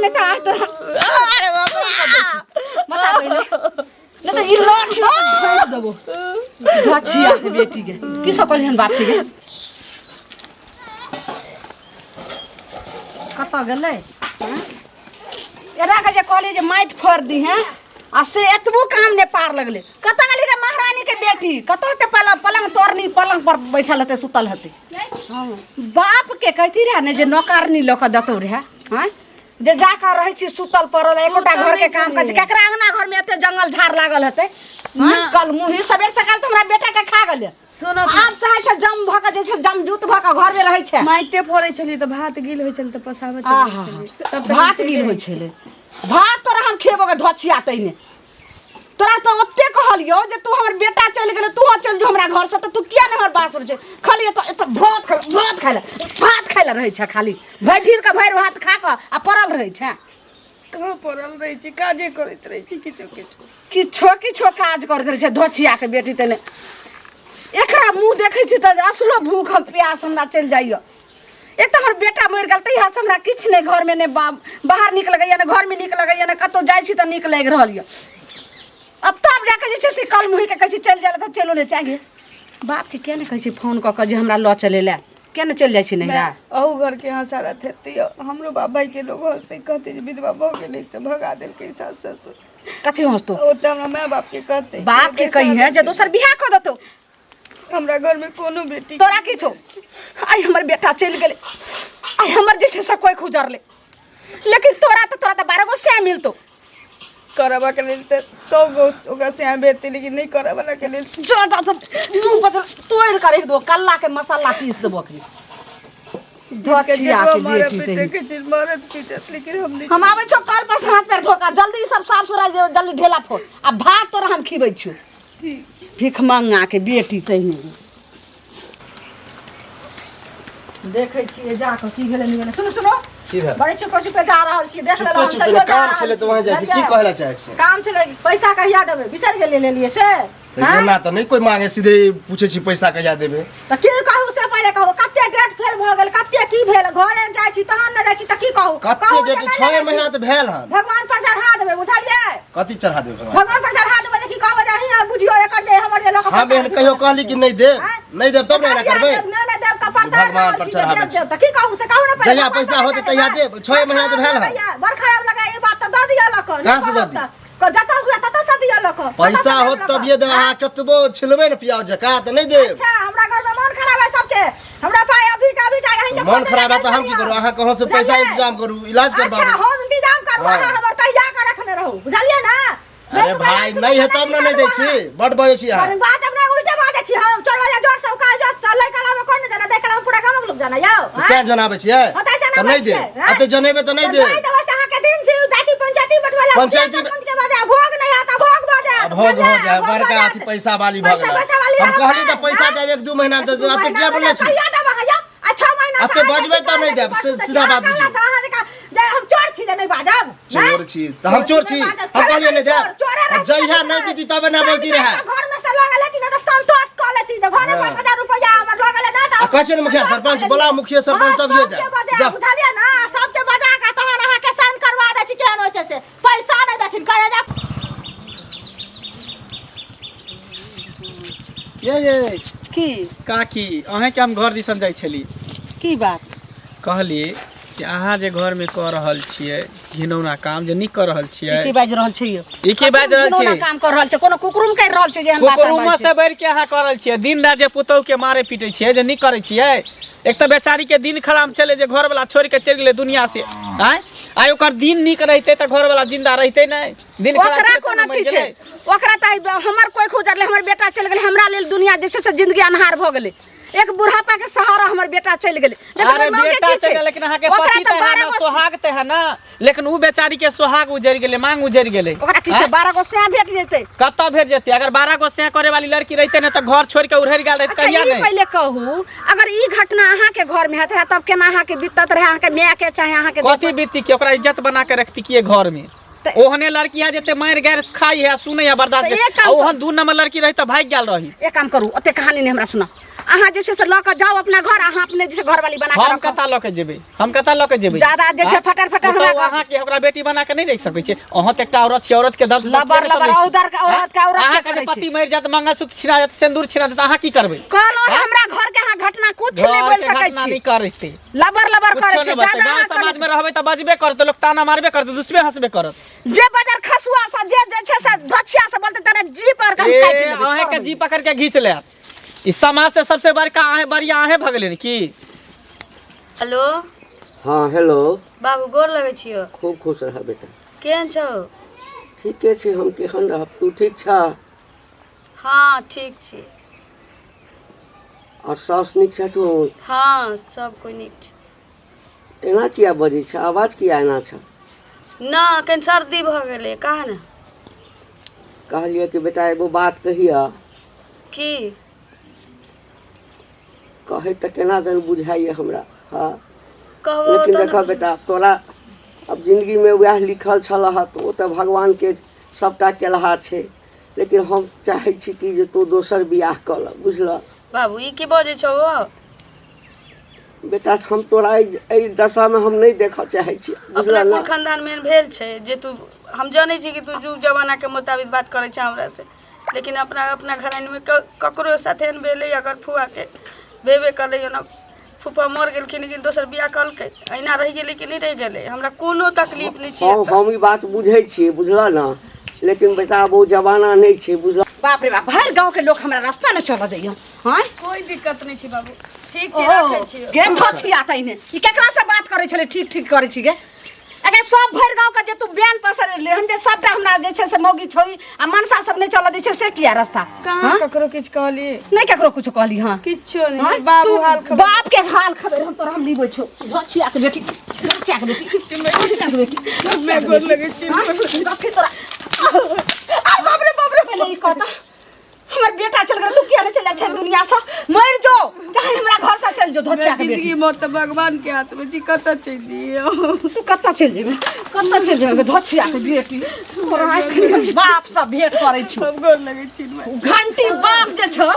नहीं तो आज तो अरे बाप रे। बता पहिले नहीं तो ई लाठी में धस देबो धछिया के बेटी के की सब कहलियन बाप के कतऽ गेलै हँ? एना के जे कहलियै जे माटि फोड़ि दी हैं आ से एतबो काम नहि पार लगलै कतऽ गेलै रे महारानी के बेटी कतऽ ते पलंग पलंग तोड़नी पलंग पर बैठल हेतै सुतल हेतै बाप के कहती रहे ने जे नौकरनी लऽ कऽ देतौ रहे हँ जे जाकऽ रहै छी सुतल पड़ल एकोटा घर के काम करै छी ककरा अंगना घर में एते जंगल झाड़ लागल हेतै हँ? कल मुँही सबेर सकाल तऽ हमरा बेटा के खा गेलै सुनऽ आब चाहै छै जम भऽ कऽ जे छै जमजूत भऽ कऽ घर में रहै छै माइटे फोड़ै छलियै तऽ भात गिल होइ छलै तऽ पसाबऽ चलि आहा जाइ छलियै तब तक भात गिल होइ छलै भात तोरा हम खेबो के धोछिया तैने तोरा तऽ ओते कहलियौ जे तू हमर बेटा चलि गेलै तू चलि जो हमरा घरसँ तऽ तू किया नहि हमर बात सुनै छै खाली एतऽ एतऽ भात खाइ भात खाइ लए भात खाइ लए रहै छै खाली भरि ढीर कऽ भरि भात खा कऽ आ पड़ल रहै छै कहाँ पड़ल रहै छी काजे करैत रहै छी किछो किछो किछो किछो काज करैत रहै छै धोछियाके बेटी तने एकरा मुँह देखै छी तऽ असलो भूख हम प्यास हमरा चलि जाइए एक तऽ हमर बेटा मरि गेल तहियासँ हमरा किछु नहि घरमे नहि बाहर नीक लगैए नहि घरमे नीक लगैए नहि कतहु जाइ छी तऽ नीक लागि रहल यऽ आ तब जाकऽ जे छै से कल मुहीके कहै छी चलि जाइ लए तऽ चलो नहि चाहिए बापके किया नहि कहै छी फोन कऽ कऽ जे हमरा लऽ चलै लए किया नहि चलि जाइ छी नैहरा अहू घर के हँसा हेतै हमरो बाप भाई के लोग हंसते कहते जे विधवा भऽ गेलै तऽ भगा देलकै सास ससुर कथी हंसतो ओतऽ हमरा माय बाप के कहते बाप के कही है जे दोसर बियाह कऽ देतौ हमरा घर में कोनो बेटी तोरा की छौ आइ हमर बेटा चलि गेलै आइ हमर जे छै से कोइ गुजरलै लेकिन तोरा तऽ 12 गो सै मिलतौ करबा के लेल तऽ 100 गो ओकरा से भेटतै लेकिन नहि करऽ वाला के लेल जो तो मुँह बदल तोड़ि कऽ राखि देबो कल्ला के मसाला पीस देबो अखनी धोछिया के मारत बेटी पीटे तही के चीज मारत पीटत लेकिन हम नहीं हम आबै छौ कल पर से हाथ पैर धोका जल्दी ई सब साफ सुथरा जे जल्दी ढेला फोड़ आ भात तोरा हम खिबै छियौ ठीक भिखमंगा के बेटी तही देखै छियै जा कऽ की भेलै नहि भेलै सुनू सुनू की भेल? बड़ी चुपे चुपे जा रहल छी देख चुपे लेलहुँ चुपे तैयो जा काम रहल छलै छी, तऽ वहाँ जाइ छी की बुझलियै? कहै लए चाहै छी काम छलै पैसा कहिया देबै बिसरि गेलियै लेलियै से तऽ आँय? एना तऽ नहि कोइ मांगे सीधे पूछै छी पैसा कहिया देबै तऽ की कहू से पहिले कहू कते डेट फेल भऽ गेल कते की भेल घरे जाइ छी तहन ने जाइ छी तऽ की कहू कते कहू जे डेट नहि छओ लेने छी। महीना तऽ भेल हन भगवान पर चढ़ा देबै बुझलियै कथी चढ़ा देबै भगवान भगवान पर चढ़ा देबै जे की कहबै जे अहीं बुझियौ एकर जे हमर जे लऽ कऽ हम पैसा एहन कहियो कहली कि नहि देब आँय? नहि देब तब ने एना करबै नहि नहि देब कपार तार भगवान रहल पर छी जे चढ़ाबै देब छी। देब तऽ की कहू से कहू ने पहिले जहिया भगवान पैसा पर होतै तहिया चढ़ेबै। देब। छए महीना तऽ भेल हन। बड़ खराब लगा ई बात तऽ दऽ दिअ लऽ कऽ कहाँ से दऽ दी? जतऽ हुए ततऽ से दिअ लऽ कऽ पैसा होत तभिए देब अहाँ कतबो छिलबै ने प्याज जकाँ तऽ नहि देब अच्छा हमरा घर में मन खराब है सबके हमरा पाई अभी के अभी चाहिए अहीं के मन खोजे खराब है लए तऽ हम की गेल करू छलियै। अहाँ कहाँ से पैसा बुझलियै? इंतजाम करू इलाज अच्छा करबाबू हम इंतजाम करू हाँ। अहाँ हमर तहिया के रखने रहू बुझलियै ना अरे बैंक भाई बैलेंस नहीं है तब ना नहीं दै छी बड बजै छी अहाँ बाजब नहीं उल्टे बाजै छी हम चलो जा जोर से उका जोर से लड़का लामे कोन जाना देख लामे पूरा गामक लोग जाना यौ तऽ तें जनाबै छियै हाँ, तें तऽ जनाबै नहि छियै, देब हाँ? एते जनेबै तऽ नहि नहि देब देबै से अहाँके दिन छी जाति पंचायती बटबै ला पंचायती सरपंच के बाजे भोग नहीं आता भोग बाजे आ भोग हो जाए बड़का अथी पैसा वाली भऽ पैसा पैसा वाली गेल हम रहब कहली तऽ नहि, पैसा हाँ? देब एक दू महीना मे दू तऽ एते महीना किया मे बोलने छी कहिया देब अहाँ यौ? आ 6 महीना से एते अहाँ बजबै जाइ तऽ नहि छी, देब, परसू तऽ सीधा अहाँ बात कहला बुझियौ। से अहाँ जकाँ जे हम चोर छी जे नहि बाजब चोर छी तऽ हम चोर छी हम कहलियै नहि देब जहिया नहि दीदी तबे ना बोलती रहे घर में से लऽ गेलै ना तऽ संतोष कऽ लेती जे भने हाँ। 5000 रुपया हमर लऽ गेलै ना तऽ आ कहै छै ने मुखिया संतोष सरपंच, कऽ लेती। बोलाउ मुखिया सरपंच हाँ, तभिए सबके देब। बजा, जा। बुझलियै ना सबके बजा कऽ तहन अहाँके साइन करवा दै छी केहन होइ छै से पैसा नहि देथिन करे जा ये ये की काकी अहाँके हम घर दिसन जाइ छली की बात कहली कि अहाँ जे घरमे कऽ रहल छियै घिनौना काम जे नीक कऽ रहल छियै ई की बाजि रहल छै यौ ई की बाजि रहल घिनौना छी काम कर रहल छै कोनो कुकुरुम कर रहल छै जे एहन बात कुकुरुमो बाजै से बढ़ि के अहाँ कऽ रहल छियै दिन राति जे पुतोहु के मारे पीटै छियै जे नीक करै छियै एक तऽ बेचारी के दिन खराब छलै जे घरवला छोड़ि के चलि गेलै दुनिया से आँय आइ ओकर दिन नीक रहितै तऽ घरवला जिंदा रहितै नहि दिन खराब ओकरा छलै कोन तऽ मरि अथी छै गेलै। ओकरा तऽ आइ हमर कोइ खुजरलै हमर बेटा चलि गेलै हमरा लेल दुनिया जे छै से जिंदगी अन्हार भऽ गेलै एक बुढ़ापा के सहारा हमर बेटा चलि गेलै लेकिन अरे ओहि माँके बेटा की चलि छै? गेल लेकिन अहाँके ओकरा पति तऽ तऽ है बारह ना गो सोहाग तऽ है ना लेकिन उ बेचारी के सोहाग उजड़ गेलै मांग उजड़ गेलै ओकरा की छै 12 गो सैं भेट जेतै कतऽ भेट जेतै अगर 12 गो सैं करे वाली लड़की रहितै ने तऽ घर छोड़ि के उड़हरि गेल रहतै अच्छा कहिया ई नहि पहिले कहू अगर ई घटना अहाँके घर में होत रहे तब केना अहाँके बीतत रहे अहाँके माय के चाहे अहाँके कथी बीती के ओकरा इज्जत बना के रखती किए घर में तऽ- ओहने लड़की है जते मारि गारि खाई है सुनै है बर्दाश्त तऽ करे। एक काम आ ओहन दू नंबर लड़की रही तऽ भागि गेल रही एक काम करू ओते कहानी नहीं हमरा सुना अहाँ जे छै से लऽ कऽ जाउ अपना घर अहाँ अपने जे छै घरवाली बना कऽ हम रखब। कतऽ लऽ के जेबै हम कतऽ लऽ के जेबै जादा जे छै आँय? फटर फटर पुतहु हमरा अहाँ के ओकरा बेटी बना के नहि रखि सकै छियै अहाँ तऽ एकटा औरत छियै औरत के दर्द लबर लबर औदर के औरत के औरत के अहाँ के जे करै पति छी। मरि जायत मंगलसूत्र छिना जायत सिंदूर छिना जायत अहाँ की करबै कहलहुँ जे हमरा घर के अहाँ घटना कुछ नहि घर बोल के सकै घटना छी नहि करतै लबर लबर कुछो करै नहि छै बचतै जादा गाँव अहाँ समाज में रहबै तऽ बजबे करतै लोक ताना मारबे करतै दुसबे हंसबे करत जे बजर खसुआ सा जे जे छै से धछिया से बोलते तेरा जी पर के हम ए काटि लेबै अहें के जी पकड़ के घींच लेत ई समाज से सबसे बड़का अहें बढ़िया अहें भऽ गेलै ने की हेलो हाँ हेलो बाबू गोर लगै छियौ खूब खुश रह बेटा केहन छौ ठीके छै हम केहन रहब तू ठीक छह हँ ठीक छी आओर साउस नीक छथुन हँ सब कोइ नीक छै एना किया बजै छ आवाज किया एना छ ना कनि सर्दी भऽ गेलै कहा ने कहलियै कि बेटा एगो बात कहिया की कहै तऽ केना दन बुझाइए हमरा हँ कहबो लेकिन तऽ देखऽ बेटा तोरा अब जिन्दगीमे वएह लिखल छल हँ तऽ ओ तऽ भगवानके सभटा केलहा छै लेकिन हम चाहै छी कि जे तू दोसर बियाह कऽ लऽ बुझलऽ बाबू ई की बजै छौ बेटा हम तोरा एहि एहि दशामे हम नहि देखऽ चाहै छी अपना बुझलऽ कुल ने खानदानमे एहन भेल छै जे तू हम जनै छी कि तू जुग जमानाके मुताबिक बात करै छै हमरासँ लेकिन अपना अपना घरानीमे ककरो साथ एहन भेलै अगर फुआके भेबे करलै ओना फूफा मर गेलखिन लेकिन दोसर बियाह कलकै अहिना रहि गेलै कि नहि रहि गेलै हमरा कोनो तकलीफ नहि छै हम हम ई बात बुझै छियै बुझलऽ ने लेकिन बेटा आब ओ जमाना नहि छै बुझलऽ बाप रे बाप भरि गाँव के लोक हमरा रास्ता नहि चलऽ दैया आँय कोइ दिक्कत नहि छै बाबू ठीक छै राखै छी गे धोछिया तैने ई केकरा से बात करै छलै ठीक ठीक करै छी गे अगर सब भरि गाँव के जे तू बेन पसर ले हम जे सबटा हमरा जे छै से मौगी छोरी आ मनसा सब नहि चलऽ दै छै से किया रास्ता कहाँ हाँ? ककरो किछु कहलियै नहि केकरो कुछ कहली हाँ किछो हाँ? नहि बाबू तू हाल खबर बाप के हाल खबर हम तोरा हम लीबै छौ धोछिया के बेटी धोछिया के बेटी धोछिया के बेटी मैं गोर लगै छी हाँ? कथी तोरा आ बाप रे बाप रे पहिले ई कहता हमर बेटा चल गेल तू किया नहीं चल छै दुनिया से मर जो चाहे हमरा घर से चल जो धोचिया के बेटी जिंदगी मौत तऽ भगवान के हाथ में छी कतऽ चलि जइयै तू कतऽ चलि जेबे कतऽ चलि जेबे धोचिया के बेटी तोरा एखन हम बाप से भेंट करै छी हम गोर लगै छी घंटी बाप जे छौ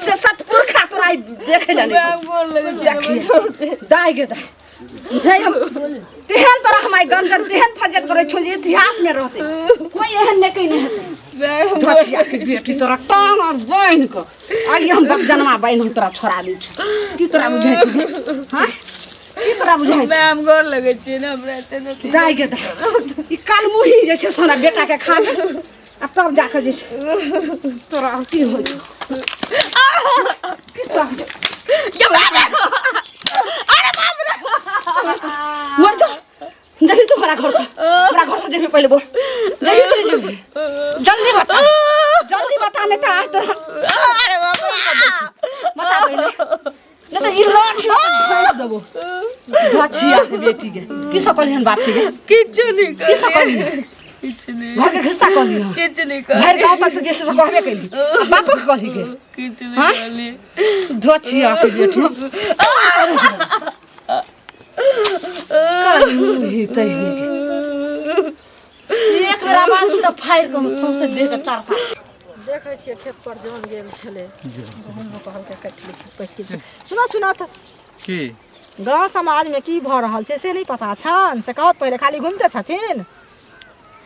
से सतपुरखा तोरा आइ देखै लए नहि हम गोर लगै छी देखिए दाइ गे दाइ नहि हम तेहन तोरा हम आइ गंजन तेहन फजत करै छौ जे इतिहास में रहतै कोई एहन नहि कहिने हेतै धचिया के बेटी तोरा टांग और बान्हि कऽ आइ हम बकजनमा बान्हि हम तोरा छोड़ा दै छौ की तोरा बुझाइ छौ गे? हँ की तोरा बुझाइ छौ हम गोर लगै छी ने हमरा एते नहि दाइ गे दाइ ई कलमुही जे छै से हमरा बेटाके खा गेल आ तब जाकऽ जे छै तोरा की होइ छौ की तोरा होइ छौ? मर जा जही तू हमरा घर से हमरा घर से जेबही पहिले बोल जही तू जेबही जल्दी बता जल्दी बता नहीं तो आज तोरा अरे बाप बता पहिले नहीं तो ई लाठी घास देबो धचिया के बेटी के की सब कहलिहन बाप के किछु नहि की सब कहलिहन किछु नहि घर के खिस्सा कहली किछु नहि भरि गाँव तक तो जैसे से कहबे कैली बापो के कहली के किछु नहि कहली धचिया के बेटी करू तहिने के एक बेर आवाज सुन फाड़ के सौंसे देह के चार साल देखै छियै खेत पर जन गेल छलै गहूँम कहलकै काटि लै छै पाकि गेल छै सुनऽ सुनऽ तऽ की गाँव समाजमे की भऽ रहल छै से नहि पता छनि से कहत पहिले खाली घुमिते छथिन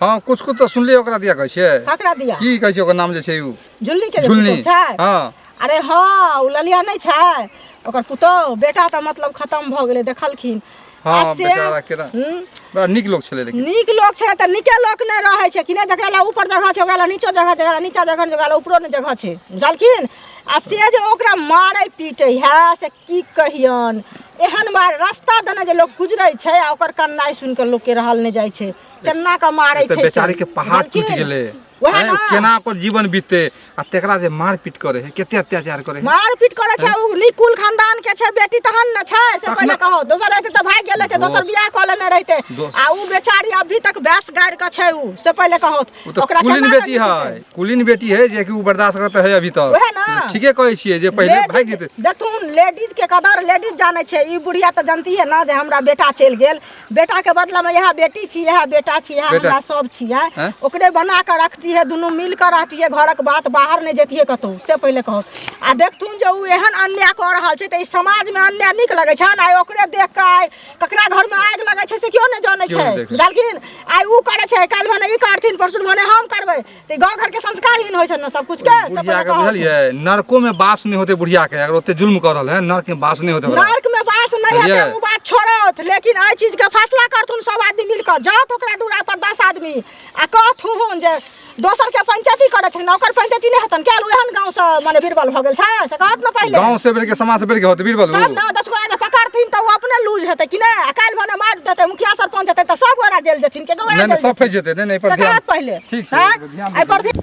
हँ कुछ कुछ तऽ सुनलियै ओकरा दिया कहै छियै ककरा दिया की कहै छै ओकर नाम जे छै उ झुल्ली के जे झुलनी पुतोहु छै हँ अरे हँ ओ ललिया नहि छै ओकर पुतोहु बेटा तऽ मतलब खतम भऽ गेलै देखलखिन हँ आ से बेचारा केना हूँ, बड़ा नीक लोक छलै लेकिन नीक लोक छै तऽ नीके लोक नहि रहै छै कि नहि जकरा लए ऊपर जगह छै ओकरा लए नीचो जगह छै जकरा लए नीचा जगह छै ओकरा लए ऊपरो नहि जगह छै बुझलखिन आ से जे ओकरा मारै पीटै है से की कहियन एहन मार रास्ता देने जे लोक गुजरै छै आ ओकर कन्नाइ सुनि कऽ लोकके रहल नहि जाइ छै केना कऽ मारै तऽ छै बेचारी के पहाड़ टूटि गेलै वएह हैं, ना। केना ओकर जीवन बीतते आ तेकरा जे मारपीट करे है कते अत्याचार करे है मारपीट करे छै ओ निकुल खानदान के छै बेटी तहन ने छै से पहिले कहो दोसर रहते तऽ भागि गेल रहते दोसर बियाह कऽ लेने रहते आ उ बेचारी अभी तक बैस गाड़ि के छै उ से पहिले कहो ओ तऽ कुलीन बेटी है कुलीन बेटी है जे कि ओ बर्दाश्त करते है अभी तक वएह ना। ठीके कहै छियै जे पहिले भागि जेतै देखथुन लेडीज के कदर लेडीज जानै छै ई बुढ़िया तऽ जानती है ना जे हमरा बेटा चलि गेल बेटा के बदला में इएह बेटी छी इएह बेटा छी इएह बेटा। हमरा सब छियै हैं? ओकरे बना कऽ रखतियै रहतियै, दुनू मिल कऽ रहतियै, घरक बात बाहर नहि जैतियै कतहु, से पहिले कहू। आ देखथुन जे ओ एहन अन्याय कऽ रहल छै तऽ ई समाजमे अन्याय नीक लगै छनि? आइ ओकरे देख कऽ आइ ककरा घरमे आगि लगै छै से केओ नहि जानै केओ छै। नहि देखै। बुझलखिन? आइ उ करै छै, काल्हि भने ई करथिन, परसू भने हम करबै, तऽ गाँव घरके संस्कारहीन होइ छै ने सब कुछ के। से बुढ़िया पहिले के कहू। बुझलियै, नरको में बास नहीं होते बुढ़िया के, अगर ओते जुल्म कर रहल है नरक में बास नहीं होते ओकरा। नर्क में बास नहीं हेतै। बुझलियै? ओ बात छोड़त, लेकिन एहि चीज के फैसला करथुन सब आदमी मिल कऽ। जात ओकरा दूरा पर 10 आदमी आ कहथुन जे दोसर के पंचायती करै छै, ओकर पंचायती नहि हेतन किया? एहन गाँव से मने बीरबल भऽ गेल छै से कहत ने पहिले। गांव से बढ़ के समाज से बढ़ के होते बीरबल तब ने 10 गो आदमी पकड़थिन तऽ ओ अपने लूज हेतै कि नहि? आ काल्हि भने मारि देतै, मुखिया सरपंच हेतै तऽ सब गोरा जेल जेथिन के गोरा नहीं नहीं जेल सब फंस जेते। नहीं नहीं, एहि पर से ध्यान कहत पहिले। ठीक छै, आँय? ध्यान एहि पर ध्यान।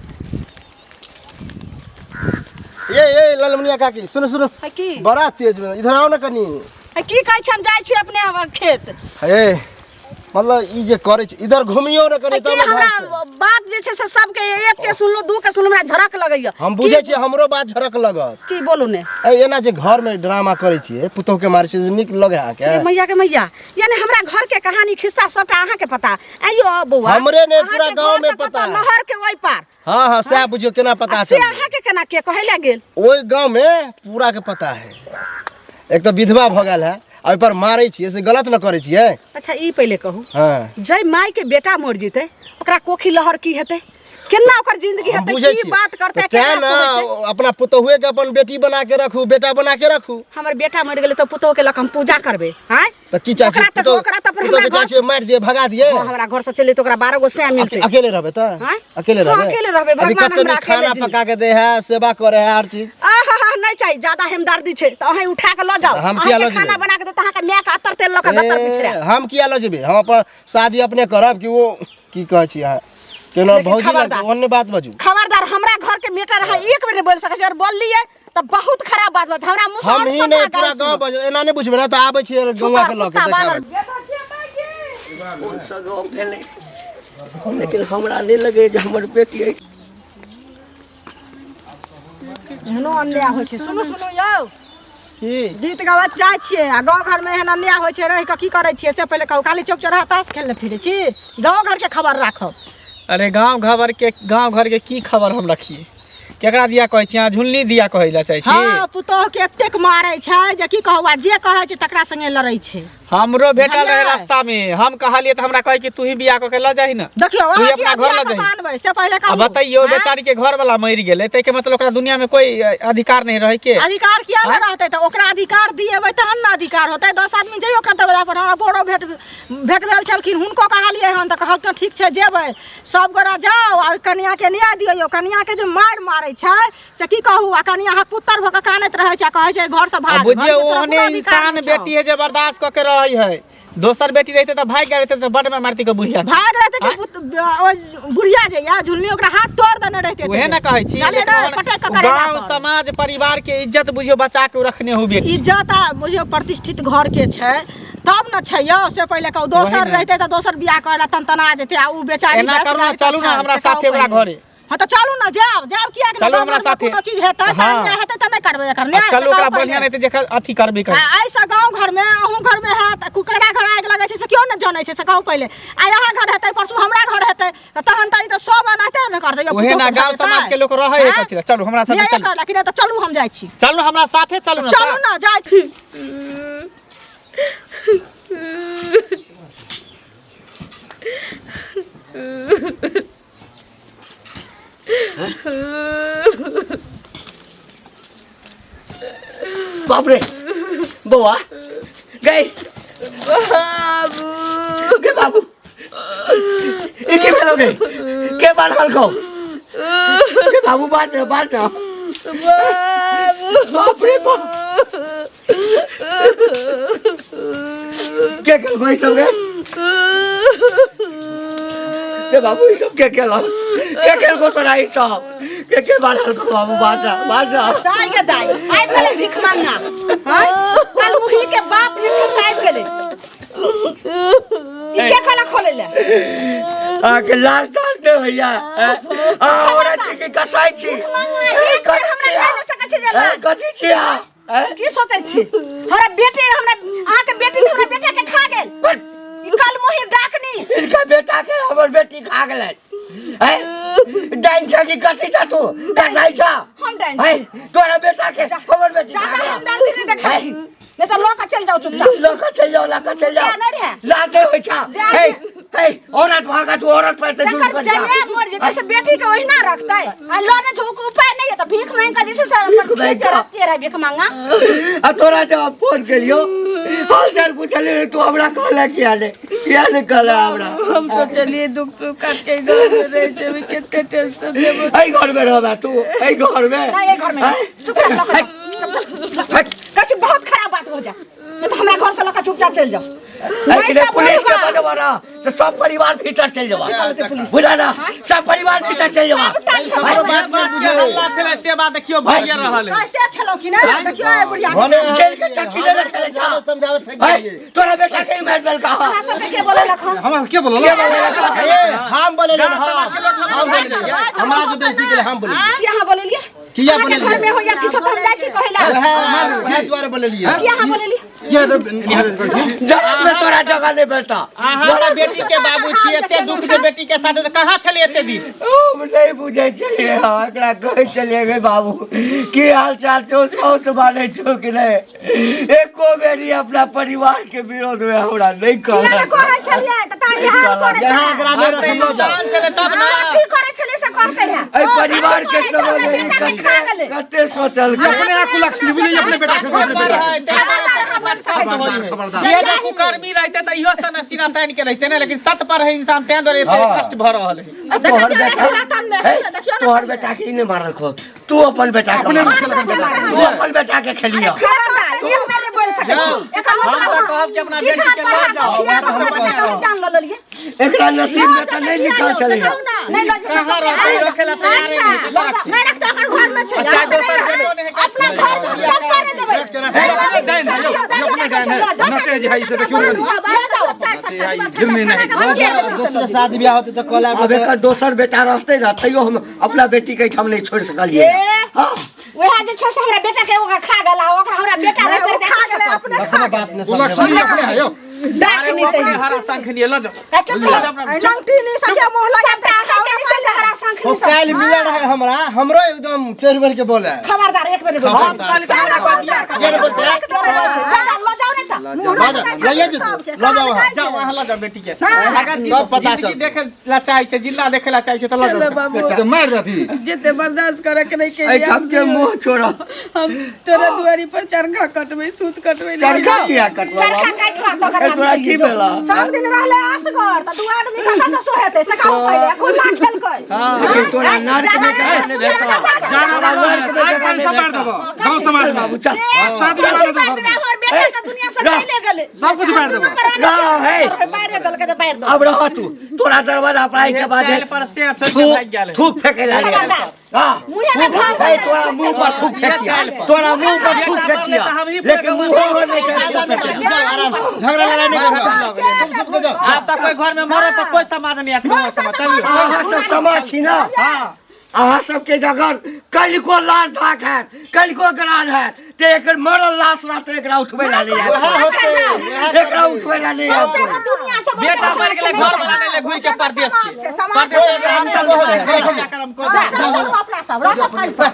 ए ए ललमुनिया काकी, सुनो सुनो। है की? बड़ा तेज में इधर आओ ना कनी। है की कहै छी? हम जाइ छी अपने खेत। हे, मतलब ई जे करै छै, इधर घुमियो ने कनी की तब ने हमरा ढंग से। बात जे छै से सबके एक के सुनलहुँ, दू के सुनलहुँ, हमरा झड़क लगैया। हम बुझै छियै, हमरो बात झड़क लगत। की बोलू ने? ए, एना जे घर में ड्रामा करै छियै, पुतोह के मारै छियै, से नीक लगै अहाँके? ये मैया के मैया, यानी हमरा घर के कहानी खिस्सा सबटा अहाँके पता आइयो बौआ? हमरे ने, अहाँके पूरा गाँव घर में तऽ पता कतऽ है। नहर के ओहि पार। हाँ हाँ, सएह बुझियौ। केना पता आ से चललै? अहाँके केना के कहै लए गेल? ओहि गाँव में पूरा के पता है। एक तऽ विधवा भऽ गेल है आ ओहि पर मारै छियै, से गलत न करै छियै? अच्छा, ई पहिले कहू। हाँ। जै माय के बेटा मर जेतै, ओकरा कोखी लहर की हेतै, केना ओकर जिंदगी हम हेतै? बुझै की छियै। बात करतै, तऽ तें केकरा ने से होतै? अपना पुतोहुए के अपन बेटी बना के रखू, बेटा बना के रखू। हमर बेटा मरि गेलै तऽ पुतोह के लऽ कऽ हम पूजा करबै? आँय? तऽ की चाहै ओकरा छियै? तऽ ओकरा तऽ पुतोह हमरा के चाहै घर छियै मारि दियै, भगा दियै? हँ, हमरा घर से चलि तऽ ओकरा 12 गो सैं मिलतै। अकेले रहबै तऽ? आँय? अकेले हँ, रहबै? अकेले रहबै, अभी भगवान कते हमरा नीक अकेले खाना जिंदगी। पका के दे है, सेवा करे है, हर चीज। आहा, नहि चाही, ज्यादा हमदर्दी छै तऽ अहीं उठा के लऽ जाउ। हम किया अहाँके लऽ जेबै? खाना बना के देत अहाँके माय के अतर तेल लऽ के गत्तर पिछड़ा। ए, हम किया लऽ जेबै? हम अपन शादी अपने करब कि वो की कहै छी अहाँ केना? लेकिन भौजी लग खबरदार। ओन्ने बात बाजू। खबरदार, हमरा घर के मेटर अहाँ एक बेर नहि बोलि सकै छी। और बोललियै तऽ बहुत खराब बात बात हमरा मुँह से। हम ही नहि, पूरा गाँव बजू। एना नहि बुझबै ने तऽ आबै छियै गौआ के लऽ के कुत्ता देखाबै। कोन सा गप भेलै? लेकिन हमरा नहि लगैए जे हमर बेटी अइ। एहनो अन्याय होइ छै? सुनू सुनू यौ। की? गीत गाबत जाइ छियै आ गाँव घरमे एहन अन्याय होइ छै, रहि कऽ की करै छियै से पहिले कहू। खाली चौक चौराहा ताश खेलने फिरै छी? गाँव घरके खबर राखब। अरे, गाँव घर के की खबर हम रखिए? केकरा दिया कहै छी अहाँ? झुनली दिया कहै लए चाहै छी? हँ, पुतोह के एतेक मारै छै जे की कहू, आ जे कहै छै तकरा संगे लड़ै छै। हमरो भेटल रहे बुझलियै? रास्ता में। हम कहलियै तऽ हमरा कहै कि तू ही बियाह कऽ के लऽ जाही ने। देखियौ, तू ही अहाँ अपना किया घर लऽ बियाह कऽ जाही। के आनबै से पहिले आ कहू। बतैयौ, आँय? बेचारी के घर वाला मरि गेलै, ताहिके मतलब ओकरा दुनिया में कोई अधिकार नहीं रहे के? अधिकार किया नहि आँय? रहतै? तऽ ओकरा अधिकार दिएबै तहन ने अधिकार होतै। 10 आदमी जइयो ओकरा दरवाजा पर। हमरा बड़ो भेट भेट भेल छलखिन, हुनको कहलियै हन तऽ कहलखिन ठीक छै, जेबै। सब गोरा जाउ आ ओहि कनियाके न्याय दियौ। कनियाके जे मारि मारै छै से की कहू, आ कनिया हक पुत्र भऽ कऽ कानैत रहै छै आ कहै छै घरसँ आ भाग। बुझियौ, घरमे तोरा ओहने कोनो अधिकार इंसान नहि छौ। बेटी है जे बर्दाश्त कऽ के रहै है। दोसर बेटी रहते तऽ भागि गेल रहते तऽ बड में मारती के बुढ़िया के। भाग रहते कि आँय? ओ बुढ़िया जे या झुलनी, ओकरा हाथ तोड़ देने रहते। उहे ने कहै छी। चले लेकिन ने ओहन पटक कऽ करेला गाँव पर। समाज परिवार के इज्जत बुझियौ बचा के रखने हो बेटी। इज्जत आ बुझियौ प्रतिष्ठित घर के छै तब ने छै यौ, से पहिले कहू। दोसर ने। रहते तऽ दोसर बियाह करे तना जेतै आ उ बेचारी एना बस करू ने, गाड़ि पर चलू ने छै, हमरा से कहू साथे ओकरा पहिले। घरे। हाँ तऽ चलू ने, जायब जायब, किया चलू गाँव हमरा घरमे साथे। कोनो चीज हेतै तऽ हाँ। अन्याय हेतै तऽ नहि करबै एकर आ न्याय, से चलू ओकरा कहू पहिले। बढ़िया नहि तऽ जेकर अथी करबे आ कर। एहिसँ गाँव घरमे, अहूँ घरमे हैत, कुकरा घर आगि लगै छै से केओ नहि जनै छै, से कहू पहिले। आ यहाँ घर हेतै, परसू हमरा घर हेतै, तऽ तहन तऽ ई तऽ सब एनाहिते ने करतै यौ, उहे पुतोहु ना के गाँव भगेतै। समाज के लोक रहै है आँय? कथी लए? चलू हमरा साथे। न्याये चलू। करलक नहि तऽ चलू, हम जाइ छी। चलू हमरा साथे, चलू ने। चलू ने, जाइ छी। बाप रे, बौआ गए बाबू। गे बाबू, ई की भेलो गे? के बान्हल कौ गे बाबू? बात न, बात न। बाबू। बाप रे बाप, के केलको ई सब गे? गे बाबू, ई सब के केलक? के केलको तोरा ई सब? के के बान्हल कौ बाबू? बात न, बात न। दाई के दाई, आबि गेलै भीख मांगना। हँ, कल मुही के बाप जे छै से आबि गेलै। ई के कहलक खोलै लए? अहाँके लाज ताज नहि होइया? अहाँ औरत छी कि कसाई छी? एक बेर कथी हमरा छी कहि नहि सकै छी जे अहाँ? लाज। कथी छी अहाँ? की सोचै छी? हमरा बेटी, हमरा अहाँके बेटी तऽ हमरा बेटा के खा गेल। ई कल मुही डाकनी। इनका बेटा के हमर बेटी खा गेलै। हैं? डाइन छ कि कथी छ तू कसाई छ हम डाइन है तोरा बेटा के हमर बेटी ज्यादा हमदर्दी नहीं देखा छी नहीं तो लऽ के चल जाओ चुपचाप लऽ चल जाओ लऽ चल जाओ जा नहीं रहे। लाज नहीं होइ छ जा। हे हे औरत भागा तू औरत पर ते जुल्म जकर कर जा जने मर जेतै से बेटी के ओहिना रखतै आ लऽ ने झोंक उपाय नहीं है तो भीख मांग के जे छै से अपन मांगि खेत कऽ। रखते रहे भीख मांगा आ तोरा जब हम फोन केलियो हाल चाल पूछलियै तू हमरा कहला किया ने किया ने कहला हमरा हम सोचलिए दुख सुख काट के घर में रह जेबै कते टेंशन देबो एहि घर में रहबा तू एहि घर में नहीं एहि घर में नहीं। चुपचाप लऽ के जाओ। हट कहै छी बहुत खराब बात हो जा नहीं तो हमरा घर से लऽ के चुपचाप चलि जाओ नहीं नहीं पुलिस के तऽ बजबा ना तो सब परिवार भीतर चल जाबा बुझा ना सब परिवार भीतर चल जाबा ककरो बात नहि बुझै हल्ला छलै से बात देखियौ भइए रहल है कहते छलहुँ कि नहि देखियौ ए बुढ़िया के। भने जेल के चक्की ले रखले छा समझावे थक है गेलियै तोरा बेटा के मार देलका अहाँ सबके के बोलेलक हन हमरा के बोलल के बोलेलक ए, हम बोलेलियै गाँव समाज के लोग हम बोलेलियै हमरा जे बेइज्जती केलै हम बोलेलियै की अहाँ बोलेलियै किया अहाँके बोलेलियै? घर में होइया किछो तऽ हम जाइ छी कहै लए वएह वएह दुआरे बोलेलियै की अहाँ बोलेलियै किया तऽ निहार करै छी जन्म में तोरा जगह नहीं भेटता अहाँ तऽ बेटी के बाबू छी एते दुख जे बेटी के साथ तऽ कहाँ छलियै एते दिन ओ नहीं बुझै छलियै हँ एकरा कहै छलियै गे बाबू की हाल चाल छौ साउस मानै छौ कि नहि एको बेरी अपना परिवार के विरोध में हमरा नहीं किया ने कहलक कहै छलियै तऽ तहन इएह करै यहाँ छलै एकरा मे हम तऽ रखलो जाओ इंसान छलै तब ने कथी करै छलियै से कहते रहे एहि परिवार के समझ में बेटा के खा गेलै। कते सोचल अपने आप को लक्ष्मी बुझलियै अपने बेटा के अपने बेटा के। खबरदार। इहे जे कुकर्मी रहते तऽ इहो सन सीना तानि के रहते ने लेकिन सत पर है इंसान तें दुआरे एते कष्ट भऽ रहल है तोहर बेटा सनातन मे हे, देखियौ ने तोहर बेटा के ई नहि मारलको तू अपन बेटा के मार तू अपन बेटा के खेलिह खबरदार एक बेर नहि बोलि सकै छी। एकर हम तऽ मतलब कहब कि अपना की बेटी के लऽ खान जाओ पढ़ा कऽ खिया कऽ अपना बेटा के जान लऽ लेलियै एकरा नसीब में तऽ नहीं लिखल छलै नहि लऽ जेतै कहाँ रहतै रखे ला तैयारे नहि है, कतऽ रखतै? नहि रखतै ओकर घर में छै चाहे दोसर बेटो नहि है अपना घर से हम थप्पड़ नहि देबै अपने डाइन है यौ, ई अपने डाइन है नचे जे है से देखियौ ने कनी नचे है घिरनी नहीं दोसर शादी बियाह होतै तऽ कहला आब एकर दोसर बेटा रहतै ने तैयो हम अपना बेटी के एहिठाम नहि छोड़ि सकलियै हँ वएह जे छै से हमरा बेटा के ओकरा खा गेला ओकरा हमरा बेटा रहतै तऽ खा गेलै अपने कखनो बात नहि ओ लक्ष्मी अपने है यौ डाक अरे नहि वो अपने सही हरा शंख लिए लऽ जाओ ए, चुप लऽ रह। जाओ अपना नंगटी नहीं सके मुँह लगा सबटा अहाँके जे छै से हरा शंख ओ नहि सब। काल्हि मिलल रहे हमरा हमरो एकदम चढ़ि बढ़ि के बोले खबरदार एक बेर नहि हम काल्हि तऽ हमरा कोइ बियाह कर- के बोलते जा, लऽ जाउ ने तऽ लऽ जा लइए जेतौ लऽ जाओ अहाँ जाओ अहाँ लऽ जाओ बेटी के अगर तब पता जिंदगी चलतै। देखे ला चाहै छै जिंदा देखे ला चाहै छै तऽ लऽ चलो जाओ बाबू तऽ मारि देती जते बर्दाश्त करे के नहीं के एहिठाम के मुँह छोड़ हम तोरा दुआरी पर चरखा कटबै सूत कटबै चरखा किया कटवा चरखा काटि कऽ तकर बाद तोरा की भेला सब दिन रहले असगर तऽ दू आदमी कतऽ से सोहेतै से कहू पहिले खुला खेलकै लेकिन तोरा नर्क में जगह नहीं भेटता जाना तोरा नर्क में आइ जगह काल्हि नहीं सब बांट भेटता देबो गांव समाज में बाबू चल शादी विवाह में घर में हमर बेटा तऽ दुनिया से चले गेलै सब कुछ बांट देबो रह हे मारि देलकै तऽ मारि अब रह तू तोरा दरवाजा पर आइ के बाद चालि पर से छोड़ि के भागि गेल है। थूक फेंके ला खबरदार। हां मुँहे में घाव हे तोरा मुंह पर थूक फेंकिया तोरा मुंह पर थूक फेंकिया लेकिन मुंह हो नहीं चाहिए जाओ आराम से झगड़ा लड़ाई नहीं करू चुप चुप के जाओ आब तऽ कोइ घर में मरे पर कोइ समाज नहीं आत गाँव समाज चलियौ अहाँ सब समाज छी ना अहाँ सबके जगह कनिको लाश धाक हैत कनिको ग्रान हैत ते एकर मरल लाश रहतै एकरा उठबै ला नहीं आयत एकरा उठबै ला नहीं आयत दुनिया से बेटा मर गेलै घर वाला नहि ले घुरि के परदेश से समाज परदेश से हम सब चलू अपना सब रखब पैसा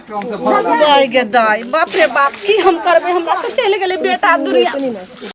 दाई गे दाई बाप रे बाप की हम करबै हमरा तऽ चलि गेलै बेटा दुनिया